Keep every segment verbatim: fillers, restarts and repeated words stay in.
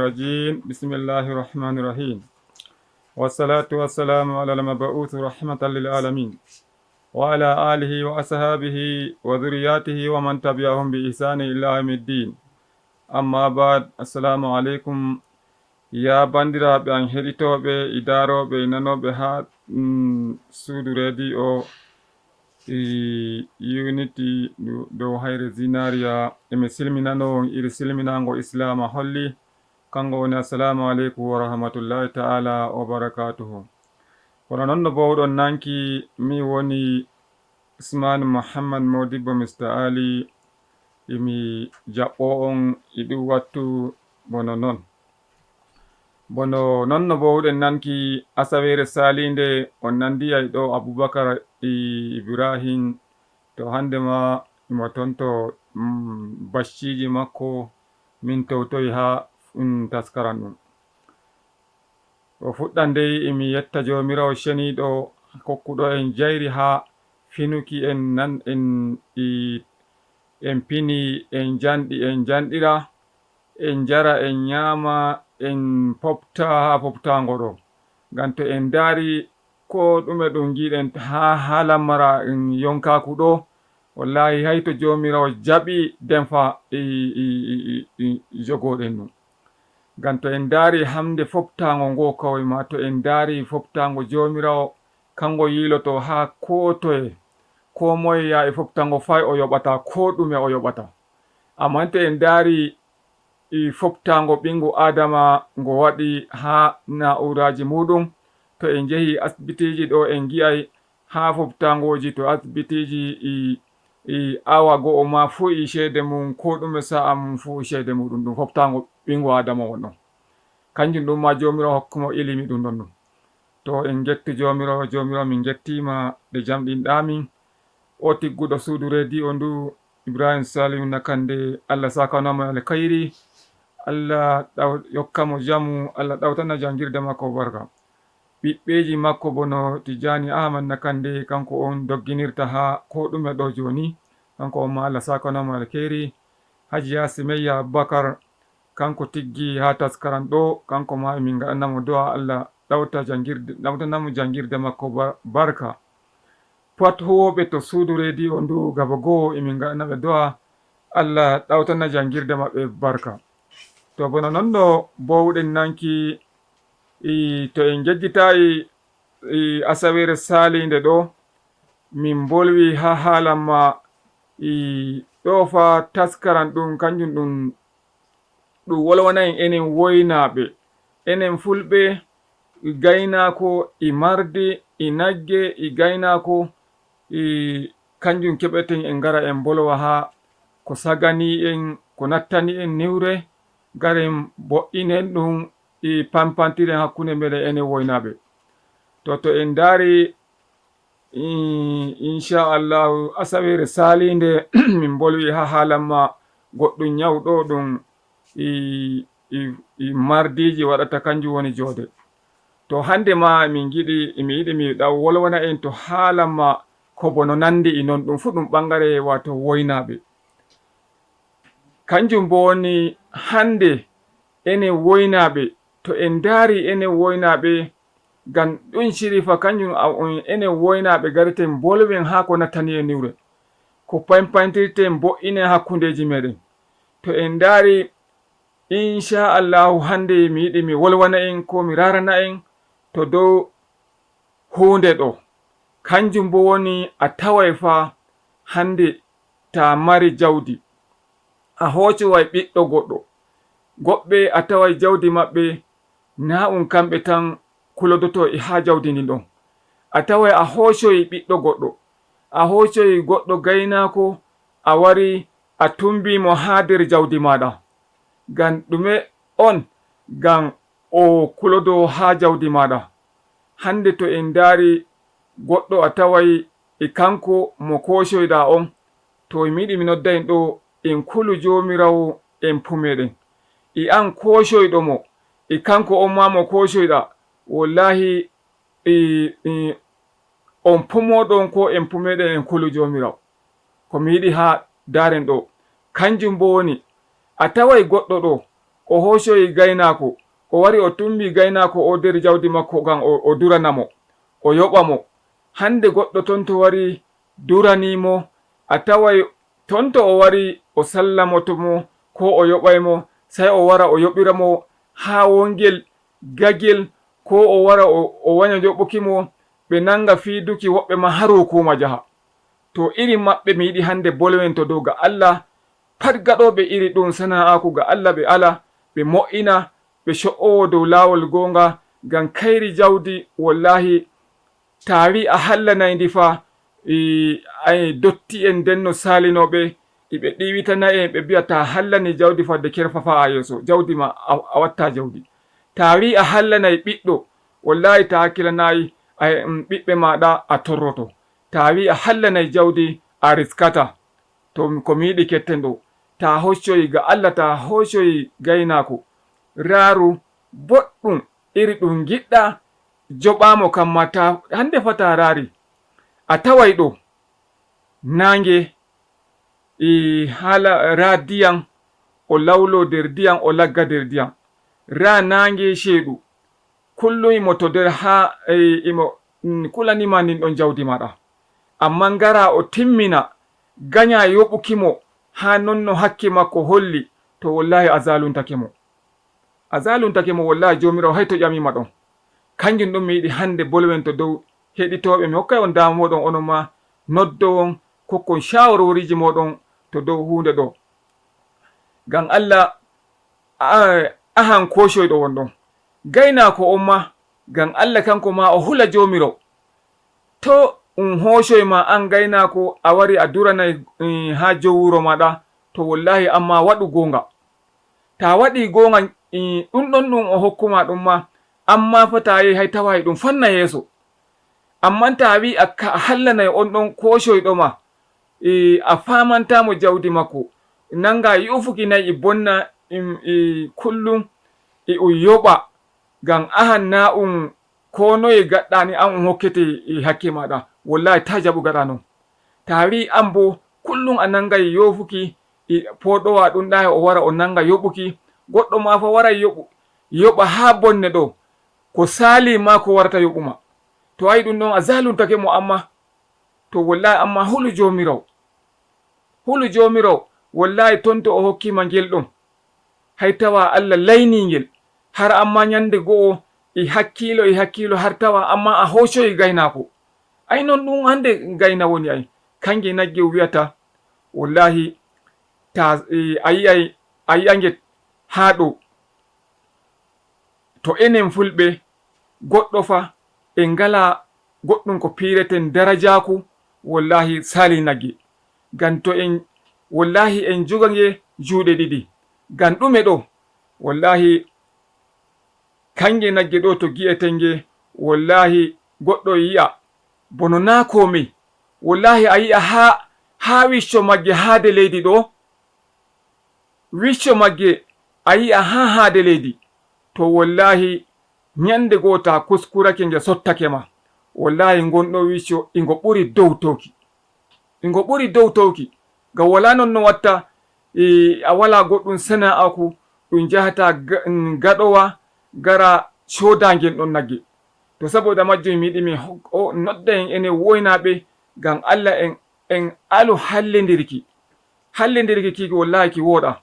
الرجيم. بسم الله الرحمن الرحيم. والصلاة والسلام على المبعوث رحمة للعالمين، وعلى آله وأصحابه وذرياته ومن تبعهم بإحسان إلى يوم الدين. أما بعد، السلام عليكم. Ya banndiraaɓe am heɗitooɓe, e daarooɓe, e nanooɓe haa, mm, suudu reediyo, e Unity ndu dow Hayre Zinariya, emi silminano on iri silminaango Islaama holli, kango woni: Assalaamu aleykum wa rahmatullahi ta'ala wa barakaatuhu. Kono non no bowɗon nanki, mi woni Usman Muhammad Modibbo Mister Ali, emi jaɓɓo on e ɗum wattu bono non. Bono non no bowɗen nanki asaweere saaliinde, on nandi ay ɗo Abubakar e Ibrahim, to hannde ma imo tonto, mm, bacciiji makko, min towtoyi haa, mm, taskaran ɗum. O fuɗɗan dey, emi yetta Joomiraawo Ceniiɗo kokkuɗo en jayri haa finuki en nan, en, i, en pini, en janɗi, en janɗira, en njara, en nyaama, en fofta haa foftaango ɗo. Ngam to en ndaari ko ɗume ɗum ngiɗen haa, haa lammara, en yonkaaku ɗo, wallahi hay to Joomiraawo jaɓi den fa i, i, i, i, i jogooɗen ɗum. Ngam to en ndaari hannde foftaango ngo kaway ma, to en ndaari foftaango Joomiraawo, kango yiiloto haa koo toye, koo moye yaa e foftaango fay o yoɓataa, koo ɗume o yoɓataa. Ammaa to en ndaari e foftaango ɓinngu Aadama ngo waɗi haa naa'uuraaji muuɗum, to en njehi asibitiiji ɗo en ngi'ay haa foftaangooji to asibitiiji e, e awa go'o ma fuu e ceede mum, koo ɗume sa'a mum fuu e ceede muuɗum, ɗum foftaango ɓinngu Aadama wonno. Kanjum ɗum ma Joomiraawo hokku mo ilimi ɗum ɗon ɗum. To en ngettu Joomiraawo, Joomiraawo min ngettiima nde jamɗinɗaa min. O tigguɗo suudu reediyo ndu, Ibrahim Salihu Nakande, Allah saakana mo alkayri, Allah ɗaw-, yokka mo jamu, Allah ɗawtana janngirde makko barka. Ɓiɓɓeeji makko bono Tijjaani Ahmad Nakande, kanko on dogginirta haa koo ɗume ɗo jooni, kanko on ma Allah saakana mo alkayri. Hajiya Simayya Abubakar, kanko tiggi haa taskaran ɗo, kanko ma emin ngaɗana mo du'a Allah ɗawta janngirde, ɗawtana mo janngirde makko ba-, barka. Pat huwooɓe to suudu reediyo ndu gaba goo, emin ngaɗana ɓe du'a Allah ɗawtana janngirde maɓɓe barka. To bono non no bowɗen nanki, i, to en ngejjitaayi, i, asaweere saaliinde ɗo, min mbolwi haa haala ma, i, ɗo fa taskaran ɗum, kanjum ɗum ɗum wolwana en enen woynaaɓe, enen fulɓe, e gaynaako, e marde, e nagge, e gaynaako, e kanjum keɓeten en ngara en mbolwa haa ko sagani en, ko nattani en niwre, ngaren mbo'inen ɗum, e pampantiren hakkunde meɗen enen woynaaɓe. To, to en ndaari, i-, inchallahu, asaweere saaliinde, min mbolwi haa haalan ma goɗɗum ñaw ɗo ɗum i, i, i mardiiji waɗata, kanjum woni joode. To hannde ma min ngiɗi, mi yiɗi mi ɗaw wolwana en to haalan ma ko bono nanndi e non, ɗum fuu ɗum ɓangare waato woynaaɓe. Kanjum bo woni hannde enen woynaaɓe, to en ndaari enen woynaaɓe, ngam ɗum Cirifa, kanjum a-, on enen woynaaɓe gareten mbolwen haa ko nattani en niwre. Ko pampayntirten, mbo'inen hakkundeeji meɗen. To en ndaari, inchallahu, hannde mi yiɗi mi wolwana en ko mi raarana en to dow huunde ɗo. Kanjum bo woni a taway fa hannde taa mari jawdi, a hoocoway ɓiɗɗo goɗɗo. Goɗɓe a taway jawdi maɓɓe, naa ɗum kamɓe tan kulodoto e haa jawdi ndin ɗon. A taway a hoocoyi ɓiɗɗo goɗɗo, a hoocoyi goɗɗo gaynaako, a wari a tumbi mo haa nder jawdi maaɗa. Ngam ɗume on? Ngam o kulodo haa jawdi maaɗa. Hannde to en ndaari goɗɗo a taway e kanko mo koocoyɗaa on, to mi yiɗi mi nodda en ɗo, en kulu Joomiraawo en pumeɗen. E an koocoyɗo mo, e kanko on maa mo koocoyɗaa, wallaahi, e, e, on pumoɗon ko en pumeɗen en kulu Joomiraawo. Ko mi yiɗi haa ndaaren ɗo, kanjum bo woni, a taway goɗɗo ɗo, o hoocoyi gaynaako, o wari o tummbi gaynaako o nder jawdi makko ngam o, o durana mo, o yoɓa mo. Hannde goɗɗo ton to wari duranii mo, a taway ton to o wari o sallamoto mo, koo o yoɓay mo, sey o wara o yoɓira mo haa wongel gagel, koo o wara o, o wanya yoɓuki mo, ɓe nannga fiiduki woɓɓe ma har hukuma jaha. To irin maɓɓe mi yiɗi hannde bolwen to dow ga Allah, pat gaɗooɓe iri ɗum sana'aaku ga Allah ɓe ala, ɓe mo'ina, ɓe co'owo dow laawol goonga, ngam kayri jawdi, wallaahi, ta wi a hallanay ndi fa, i, ay, dotti'en ndenno saalinooɓe, iɓe ɗiwitana en, ɓe mbi'a ta hallani jawdi fadde kerfa fa'a yeeso, jawdi ma a, a watta jawdi. Ta wi a hallanay ɓiɗɗo, wallaahi ta hakkilanayi, ay, mm, ɓiɓɓe maaɗa a torroto. Ta wi a hallanay jawdi a riskata. To ko mi yiɗi ketten ɗo, ta hoccoyi ga Allah, ta hoccoyi gaynaako, raaru boɗɗum iri ɗum ngiɗɗa joɓaamo kam ma ta, hannde fa ta raari, a taway ɗo naange, e, haala raa ndiyam, o lawlo nder ndiyam, o lagga nder ndiyam. Raa naange ceeɗu, kullum imo to nder haa, e, imo, mm, kulanima ndin ɗon jawdi maaɗa. Ammaa ngara o timmina, ganya yoɓuki mo haa non no hakke makko holli, to wallaahi a zaaluntake mo. A zaaluntake mo, wallaahi Joomiraawo hay to ƴamima ɗon. Kanjum ɗum mi yiɗi hannde bolwen to dow heɗitooɓe, mi hokkay on daama mooɗon onon ma noddowon, kokkon caawarworiiji mooɗon to dow huunde ɗo. Ngam Allah, a, ahan koocoyɗo won ɗon. Gaynaako on ma, ngam Allah kanko ma o hula Joomiraawo. To um hoocoy ma an gaynaako, a wari a duranay, eh, haa jow wuro maaɗa, to wallaahi an ma waɗu goonga. Ta waɗi goonga, eh, ɗum ɗon ɗum o hokku ma ɗum ma, an ma fa ta yehi hay tawaay ɗum fanna yeeso. Ammaa ta wi a ka-, a hallanay on ɗon koocoyɗo ma, e, a faamanta mo jawdi makko, nannga yuufuki nayi e bonna, im, e, kullum e o yoɓa, ngam ahan na um koo noye gaɗɗaani an um hokkete e hakke maaɗa. Wallaahi ta jaɓu gaɗa non. Ta wi an boo kullum a nanngay yoofuki e pooɗowa ɗum ɗa o wara o nannga yoɓuki, goɗɗo ma fa waray yoɓu, yoɓa haa bonne ɗo, ko saali ma ko warata yoɓu ma. To a yi ɗum ɗon a zaaluntake mo amma. To wallaahi, ammaa hulu Joomiraawo. Hulu Joomiraawo, wallaahi, ton to o hokki ma ngel ɗon, hay tawa Allah laynii ngel, har ammaa nyannde go'o e hakkiilo, e hakkiilo, har tawa ammaa a hoocoyi gaynaako. Ay, non ɗum hannde gayna woni ay. Kannge nagge o wi'ata, wallaahi, ta, e, a yi'ay, a yi'a nge haa ɗo. To enen fulɓe, goɗɗo fa, en ngalaa goɗɗum ko piireten darajaaku, wallaahi, saali nagge. Ngam to en, wallaahi, en joga nge juuɗe ɗiɗi. Ngam ɗume ɗo? Wallaahi, kannge nagge ɗo to gi'eten nge, wallaahi, goɗɗo e yi'a, bono naa koomey. Wallaahi, a yi'a haa, haa wicco magge, haa de leydi ɗo, wicco magge a yi'a haa haade leydi, to wallaahi nyannde goo ta kuskurake nge sottake ma, wallaahi ngon ɗoo wicco ingo ɓuri dow towki. Ingo ɓuri dow towki. Ngam walaa non no watta, e, a walaa goɗɗum sana'aaku ɗum njahata ga-, mm, gaɗowa ngara cooda ngen ɗon nagge. To saboda majjum mi yiɗi mi ho-, o nodda en enen woynaaɓe ngam Allah en, en alu hallindirki. Hallindirki ki wallaahi ki wooɗa.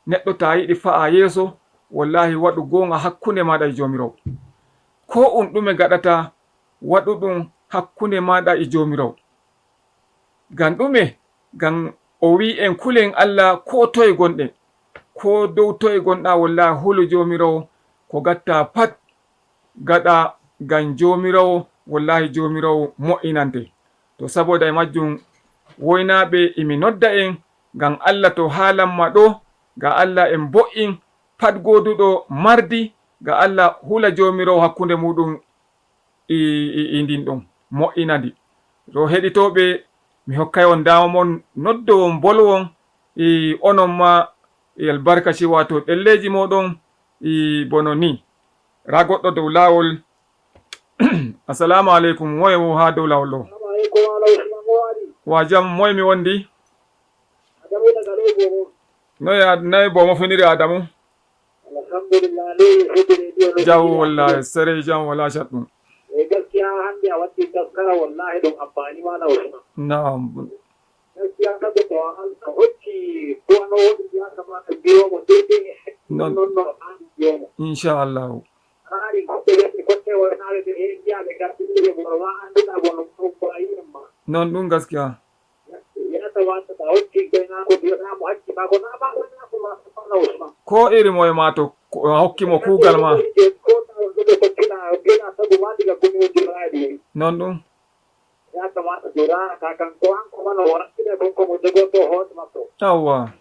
Neɗɗo ta yiɗi fa'a yeeso, wallaahi waɗu goonga hakkunde maaɗa e Joomiraawo. Koo um ɗume gaɗata, waɗu ɗum hakkunde maaɗa e Joomiraawo. Ngam ɗume? Ngam o wi'i en kulen Allah koo toye gonɗen. Koo dow toye gonɗa, wallaahi hulu Joomiraawo, ko gatta pat gaɗa ngam Joomiraawo, wallaahi Joomiraawo mo'inante. To saboda e majjum, woynaaɓe, emi nodda en ngam Allah to haalan ma ɗo, ga Allah en mbo'in, pat gooduɗo mardi, ga Allah hula Joomiraawo hakkunde muuɗum e, e, e ndin ɗon, mo'ina ndi. To heɗitooɓe, mi hokkay on daama mon, noddowon, bolwon, e onon ma, e albarkaci, waato ɗelleeji mooɗon, e bono ni. Raa goɗɗo dow laawol. Assalaamu aleykum, moye wo haa dow laawol ɗo? Wa jam, moye mi wondi? Noye a-, noye boomo finiri, Adamu? Alhamdulillah, ley fedde radio no. Jaw, wallahi, sere jam wala shat ɗum. E gaskiya hannde a watti taskara, wallahi ɗum amfani ma na Usman. Naam. Gaskiya sabu to an a hocci ko ano woni ya kamata biyo mo daidai. Non. Non no an biyo mo. Insha Allah. Hari ko be ko te wa na be e ya be ka tinde mo wa an da mo ko ko ayi ma. Non ɗum gaskiya. Ko iri moye ma to ko- hokki mo kuugal ma. Non ɗum. Yawwa.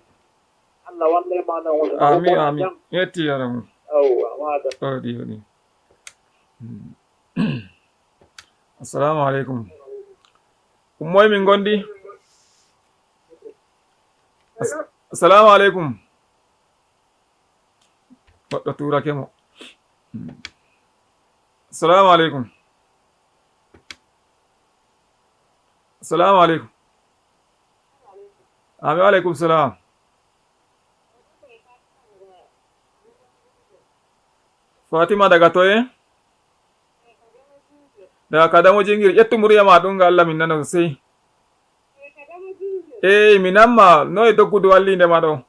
Amin, amin. Yetti yaram. Waɗi, waɗi. Assalamu aleykum. Ko moye min ngondi? As- Assalamu aleykum. Goɗɗo tuurake mo. Assalamu aleykum. Assalamu aleykum. Amin, wa aleykum salam. Fatima, daga toye? Daga Kadamo Jingir. Ƴettu murya ma ɗum, nga Allah min nana sosai. Eey, mi namma, noye doggudu walliinde ma ɗo?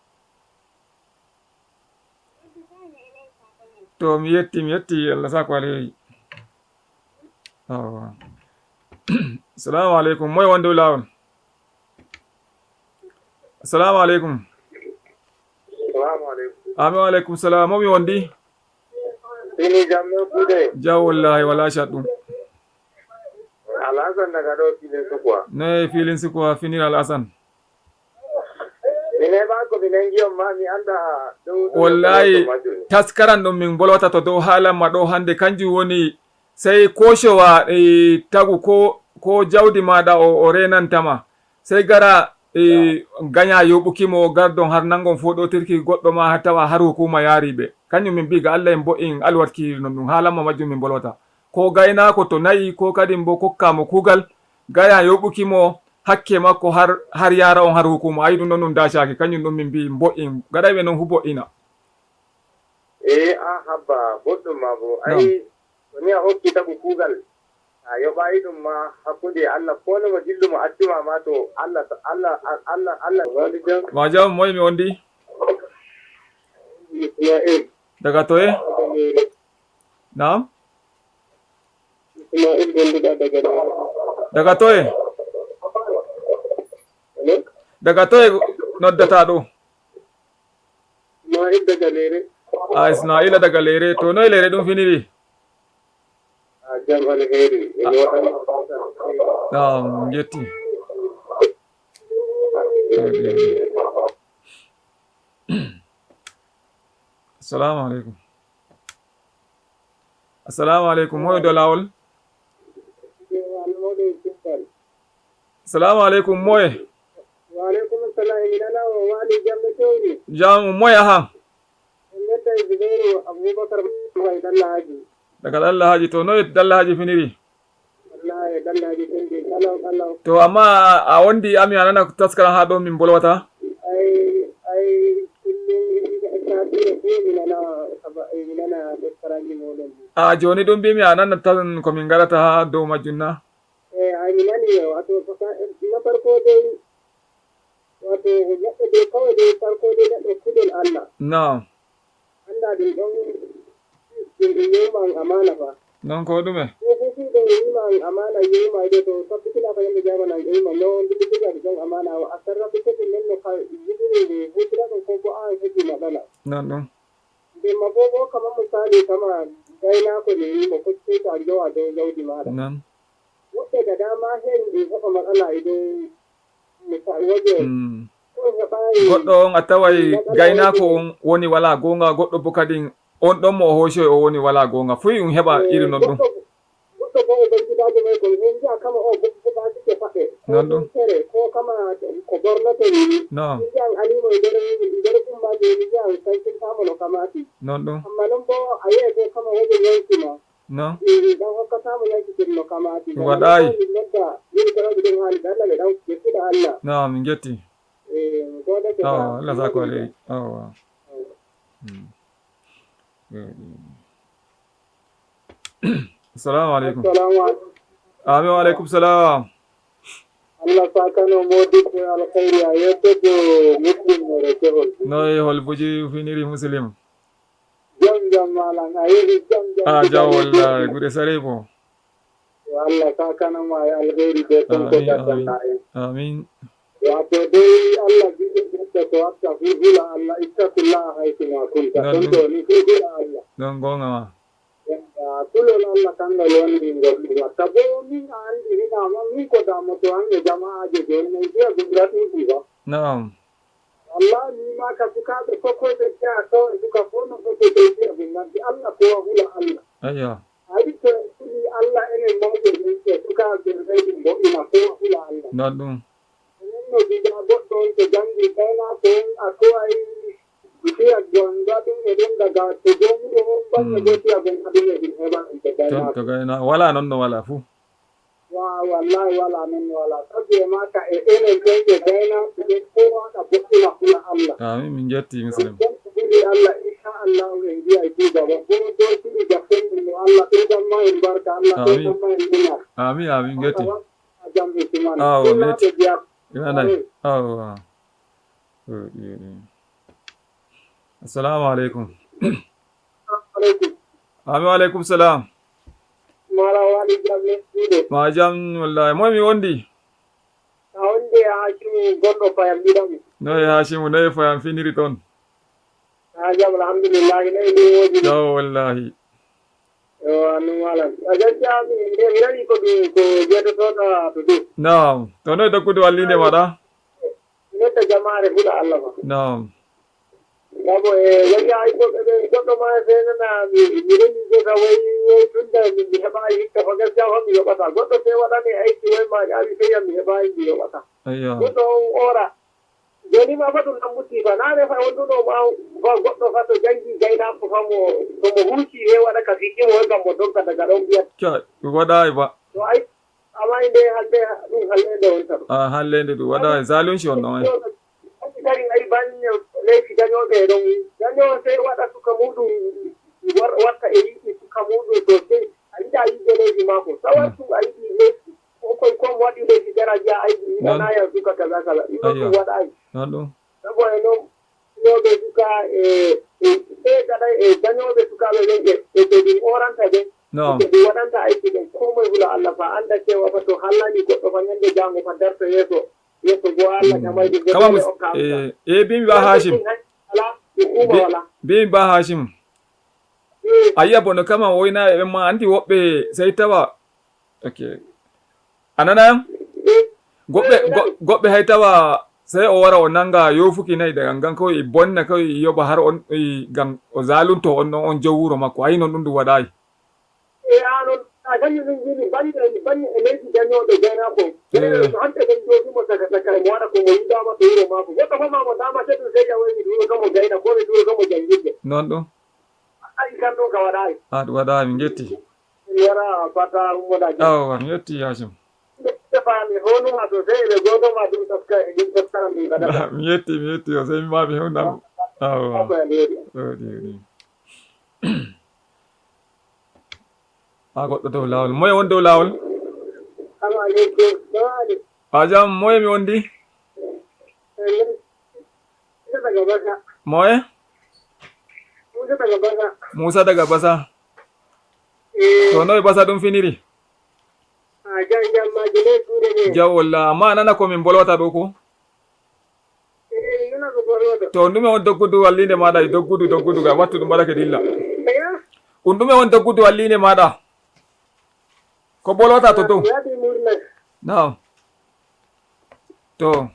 To, mi yetti, mi yetti, Allah sa ko alheri. Awa. Assalamu aleykum, moye won dow laawol? Assalamu aleykum. Salamu aleykum. Amin wa aleykum salam. Mo mi wondi? Fini jam no kuuɗe? Jam wallahi, wala shat ɗum. Alhasan daga ɗo filin sukuwa. Ne filin sukuwa finir Alhasan. Mi heɓa ko mi nangi on ma mi annda dow ɗum. Wallahi, taskaran ɗum min bolwata to dow haalan ma ɗo hannde, kanjum woni sey koocowa, e, tagu ko, ko jawdi maaɗa o, o reenanta ma. Sey gara, e, ganya yoɓuki mo, gardon har nangon foɗotirki goɗɗo ma, har tawa har hukuma yaari ɓe. Kanjum min mbi ga Allah en mbo'in alwatki non ɗum, haalan ma majjum min bolwata. Ko gaynaako to na'i, ko kadin bo kokka mo kuugal, gaya yoɓuki mo hakke makko har, har yara on har hukuma. Ayi ɗum ɗon ɗum dacaki, kanjum ɗum min mbi mbo'in, gaɗayɓe non fu mbo'ina. E, a habba, boɗɗum ma bo. Nam. Ayi, to ni a hokki tagu kuugal, a yoɓayi ɗum ma hakkunde e Allah, ko no mo dillu mo accuma ma to Allah, Allah, Allah, Allah. Wali jam. Ma jam, moye mi wondi? Ismail. Daga toye? Nam? Ismail gonduɗa daga Lere. Daga toye? Hello? Daga toye noddata ɗo? Ismail daga Lere. A Ismaila daga Lere. To noye Lere ɗum finiri? A jam alheri. Ene waɗa. Nam, jetti. Assalamu aleykum. Assalamu aleykum. Moye dow laawol? Assalamu aleykum. Moye? Wa aleykum salam. Mi nana o wali jam no cewri. Jam moye aha? En nodda e Zubairu Abubakar Mai Dallahaji. Daga Dallahaji. To noye Dallahaji finiri? Wallahi, Dallaji ɗin ɗi kalau, kalau. To, amma a wondi ami a nana taskaram ha ɗo min bolwata? Ay, ay, kullum sati e fuu mi nana haba-, mi nana taskaramji moɗon. A joni ɗum mbimi a nana tan ko min ngaɗata ha dow majjum na? Eh, ay, mi nani yo. Wato, na farko dai, wato, neɗɗo dai kawai dai farko dai neɗɗo kulol Allah. Naam. Annda ɗum ɗon, ɗum, ɗum yewma an amaana fa. Non ko ɗume? Ko fuu ɗum yewma an amaana, yewma ɗo to tabbitina fa yande jama nan yewma no ndilli ɗum ɗon amaana o a sarrafi ko ɗum non no ka yiɗiri nde hutira ɗum ko bo an heɓi matsala. Non ɗum. Ndemma bo bo kamar misali kama gaynaako ne yi mo ko cuuta jowa dow jawdi maaɗa. Non. Woɓɓe da dama hen ɗum heɓa matsala e dow. Mm. Goɗɗo on a taway gaynaako on woni wala goonga, goɗɗo bo kadin on ɗon mo o hoocoy o woni wala goonga. Fuy un heɓa iri non ɗum. Goɗɗo, goɗɗo bo o bangidaajo may kon, on ngi'a kama o bo, bo baasike faɗe. Non ɗum. Ko kama ko bornoto ni. Non. Ngi'an alimo e nder, nder ummaade ni ngi'an sankintaamo no kamaati. Non ɗum. Amma non bo a yi'ay bo kama wajen yanki ma. Non. Ɗan hokkataamo yanki kin no kamaati. Waɗaay. Min nodda, min ko waɗi ɗum haali ɗan, ɗan ɓe ɗan ɓe fuɗa Allah. Non, min ngetti. Eh, mi goodake. Awa, Allah sa ko alheri. Awa. Mm. Assalamu alaikum. Assalamu alaikum. Amin wa alaikum salam. Allah sakano modibbo alkhairi a yettode muslim mere kehol. Noy hol buji finiri muslim? Jam jam malam a yehi jam jam. Ah, jam wallahi, gude sare bo. Yo Allah sakanama e alheri be ton ko. Amin, amin. Gaddanɗa en. Amin. Wato dai Allah biɗo ɓedda ko watta fu hula Allah, ittaqullaha haythu ma kunta. Ton ɗo ni fu hula Allah. Ɗon gonga ma. Kulol Allah kangal woni ngol ɗum watta. Bo min a andi hina ma min ko damoto an e jama'aje joni mai biya ɗum raɗuɗi ba. Na'am. Wallahi mi ma ka sukaaɓe fof koy ɓe jeya kawai suka fof no fof ɓe jeya ɓe ngaddi Allah ko wa hula Allah. Ayyo. Ayi to en kuli Allah enen mawɓe ɓen e sukaaɓe ɓen ɓeydi mboɗɗina ko wa hula Allah. Non ɗum. Enen no gida goɗɗo on to janngi kayna ko on a kowayi fiya gonga ɗum e ɗum daga to joomuɗo on banne go fiya gonga ɗum e ɗum heɓa ɗum to kayna. To kayna wala non no wala fuu. Wa wallahi wala min wala sabbi e maka e enen ɓen ɓe gaynaaɓe ɓen fof waɗa boɗɗina hula Allah. Amin, min jetti muslim. Ɗum ko ɓuri Allah inchallahu en mbiya e tuuba wa ko ɗo siri jaffenɗi no Allah ɓeydan ma en barka Allah ɓeydan ma en duña. Amin, amin jetti. Jam e suman awo met. Ina nay awo. Assalamu alaikum. Alaikum. Amin wa alaikum salam. Mala wali jam ne suude. Ma jam wallahi moy mi wondi. A wondi a hakimu goɗɗo payam ɗiɗaɓu. Noye hakimu noye payam finiri ton? A jam alhamdulillahi noye ɗum woji. Jawo wallahi. Yo annu malam a jajjami nde mi nani ko ɗum ko jeetotoɗa to ɗum. Naam to noye dokkude wallinde maɗa? Netta jamaare huɗa Allah ma. Naam. Sabo e woni ay goɗɗo ɓe goɗɗo ma e fenana mi mi remi gesa way way tunda mi mi heɓa ay hikka ko gaskiya ko mi yoɓata goɗɗo te waɗani ay ki way ma ƴawi feya mi heɓa ay mi yoɓata. Ayyo. Goɗɗo on ora joni ma fa ɗum ɗambuti fa nane fa wonduno ma fa goɗɗo fa to jangi gaynako fa mo to mo huuci he waɗa ka fiki mo wonka mo dogga daga ɗon mbiyat. Ca ɗum waɗayi ba. To ay Amay nde hande ɗum hallende on tan. Ah, hallende ɗum waɗa e zalunci on ɗon. Kadi ay banne leydi dañooɓe e ɗon dañoo sey waɗa suka muɗum watta e yiɗi suka muɗum to sey a yiɗa yiɗde leydi maako tawa ɗum a yiɗi leydi ko koy kon waɗi leydi daraja ay yiɗanayan suka kaza kaza ɗum ɗon ɗum waɗa ay. Non ɗum. Sabo e non Sunoɓe suka e e gaɗa e dañoɓe sukaɓe ɓen ɓe ɓe ɗum oranta ɓen. No. Ɓe ɗum waɗanta aiki ɓen ko moye hula Allah fa anda cewa fa to hallani goɗɗo fa ñande jango fa darto yeeso yeeso go Allah jamayde go kama mus e e bimi ba hashim. Ala hukuma wala. Bimi ba hashim. A yiya bono kama woyna e ɓen ma andi woɓɓe sey tawa. Ok. A nana yam? Goɗɓe go- goɗɓe hay tawa sey o wara o nanga yofuki nayi daga ngan kawai i bonna kawai i yoɓa har on i gam o zalunto on ɗon on jow wuro makko ayi non ɗum ɗum waɗayi. E anon a gañi ɗum jini bañi bañi e leydi dañoɓe gaynako. Hande ɓen jooɗimo saka saka mo waɗa komo yiɗama to wuro mako goɗɗo fama mo dama teɗum sey yawaymi ɗum kamo gayna ko mi ɗum kamo jangirde. Non ɗum. Ay kan ɗum ka waɗayi. A ɗum waɗayi mi jetti. Awa mi yetti Yacim. Mi yetti mi yetti o sey mi maami hewndan. Awa. Ha goɗɗo dow lawol moye woni dow lawol? A jam moye mi wondi? Moye? Musa daga basa. To noye basa ɗum finiri? Jaw walla amma a nana ko min bolwata ɗo ko? To ɗume on doggudu wallinde maɗa e doggudu doggudu ga wattu ɗum waɗake dilla. Ɗum ɗume on doggudu wallinde maɗa? Ko bolwata to dow? Naam. To.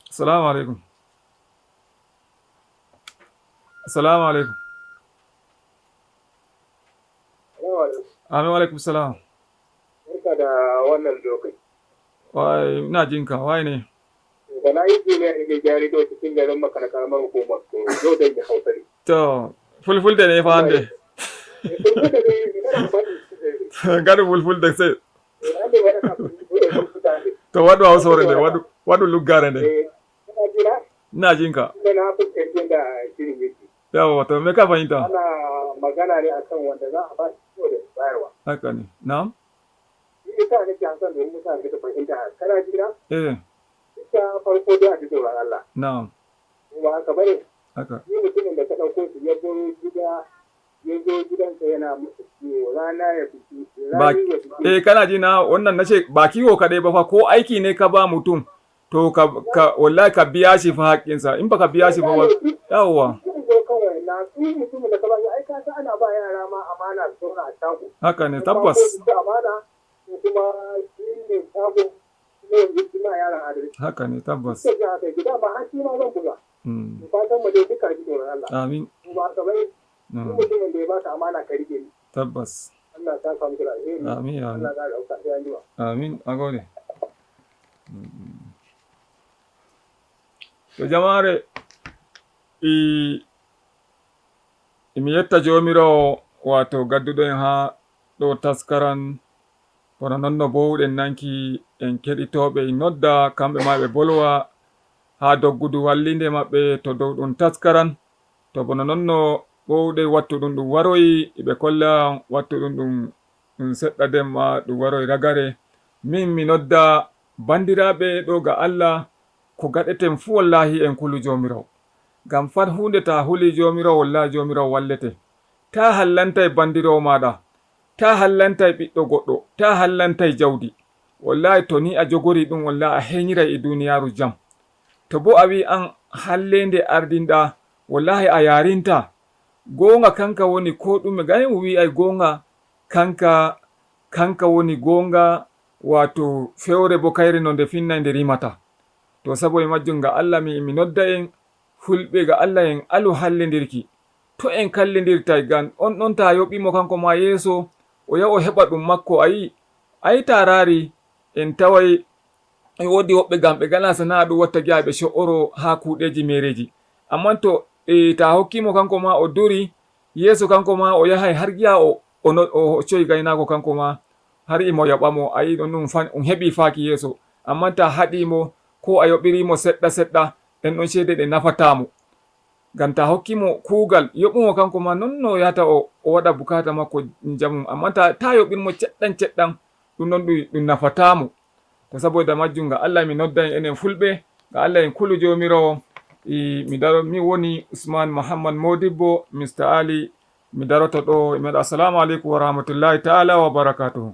Assalamu alaikum. Assalamu alaikum. Amin wa alaikum salam. Barka da wannan lokaci. Wai ina jin ka wai ne? Bana yi ne ne jari do cikin garin makana karamar hukumar ko yau da ya hausari. To fulfulde ne fa hande. Gaɗu fulfulde se. To waɗu hawsoore nde waɗu waɗu luggare nde. Ina jin ka. Ina na fuskanci da shirin yake. Yawa, to me ka fahimta? Ana magana ne akan wanda za a ba shi da bayarwa. Haka ne. Na'am. Ni da sa nake son domin mutane su fahimta. Kana ji na? Eh. Ita farko dai a ji tsoron Allah. Na'am. Ba haka bane? Haka. Ni mutumin da ka ɗauko shi ya baro gida, ya zo gidanka yana masa ciwo, rana ya fito, ba rani ya fito. Eh, kana ji na, wannan nace ba kiwo kaɗai ba fa, ko aiki ne ka ba mutum, to ka, ka, wallahi ka biya shi fa haƙƙinsa, in baka biya shi fa wal-, yawwa. Zan zo kan wayannan, su mutumin da ka ba shi, ai ka san ana ba yara ma amana su zauna a shago. Haka ne, tabbas. Ba ko su ci amana, ko kuma shi ne shago, kuma yanzu suna yaran adalci. Haka ne, tabbas. Suka ji haka, gida ma har shi ma zan buga. Mm. Fatan mu dai duka ji tsoron Allah. Amin. Kuma haka bai, mm, duk mutumin da ya baka amana ka rike ni. Tabbas. Allah ya saka muku da alheri. Amin, amin. Allah ya ƙara ɗauka, sai an jima. Amin, a gode. Mm. To jamaare, i, imi yetta Joomiraawo, waato gadduɗo en haa ɗo taskaran, kono non no boowɗen nanki en keɗitooɓe, i nodda kamɓe maa ɓe bolwa haa doggudu wallinde maɓɓe to dow ɗum taskaran. To bono non no ɓowɗe wattu ɗum ɗum waroyi, iɓe kolla wattu ɗum ɗum, ɗum seɗɗa demma ɗum waroyi ragare. Min mi nodda banndiraaɓe ɗo ga Allah, ko gaɗeten fuu wallaahi en kulu Joomiraawo. Ngam fat huunde taa huli Joomiraawo, wallaahi Joomiraawo wallete. Taa hallantay banndiraawo maaɗa, taa hallantay ɓiɗɗo goɗɗo, taa hallantay jawdi. Wallaahi to ni a jogori ɗum, wallaahi a heñiray e duuniyaaru jam. To boo a wi'i an halleende ardinɗa, wallaahi a yaarinta. Goonga kanka woni koo ɗume, gay mo wi'ay goonga kanka, kanka woni goonga, waato fewre boo kayre no nde finnay nde rimata. To sabo e majjum ga Allah mi, mi nodda en, fulɓe ga Allah en alu hallindirki. To en kallindirtay, ngam on ɗon taa yoɓimo kanko maa yeeso, o yaha o heɓa ɗum makko, a yi'i? A yi'i taa raari, en taway e woodi woɓɓe ngam ɓe ngalaa sana'a ɗum watta giya ɓe co'oro haa kuuɗeeji meereeji. Ammaa to, e, taa hokkimo kanko maa o duri, yeeso kanko maa o yahay har giya o, o no-, o coyi gaynaako kanko maa, har imo yoɓamo, a yi'i ɗon ɗum fan, um heɓi faaki yeeso. Ammaa taa haɗimo, koo a yoɓirimo seɗɗa seɗɗa, ɗen ɗon ceede ɗe nafataa mo. Ngam taa hokkimo kuugal, yoɓumo kanko maa, non no yahata o, o waɗa bukaata makko njamu. Ammaa taa, taa yoɓirmo ceɗɗan ceɗɗan, ɗum ɗon ɗum, ɗum nafataa mo. To saboda majjum, ga Allah mi nodda en enen fulɓe, ga Allah en kulu Joomiraawo. I, mi daro, mi woni Usman Muhammad Modibbo, Mister Ali, mi daroto ɗo, mi waɗa, "Assalamu aleykum wa rahmatullahi ta'ala wa barakatuhu."